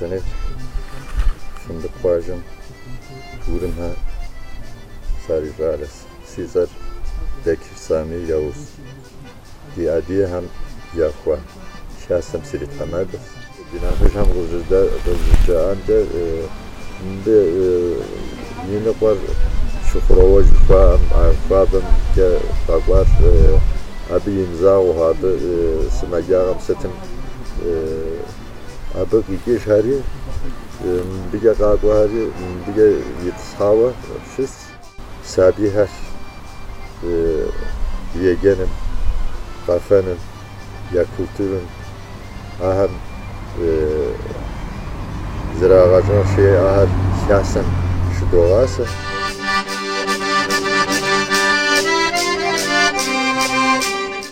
Сэтэней, Фындыкъ къуажэм Урымхэ сарищӏалэщ. Си цӏэр Бекир Сами Явуз. Ди адыгэхэм яхуа хасэм сритхьэмадэщ. Ди нэхъыжьхэм къызэрыджаӏамкӏэ, мыбы и ныкъуэр Чукурова жыхуаӏэм а хуабэмкӏэ къэкӏуар, абы и мызакъуэу, абы сымаджагъэм сытым абы къикӏыжхэри, мыбыкӏэ къакӏуэхэри, мыбыкӏэ итӏысхьауэ щысщ. Сабийхэр еджэным, къэфэным, я культурэм ахэм зрагъэщӏэн щей ахэр хасэм щыдогъасэ.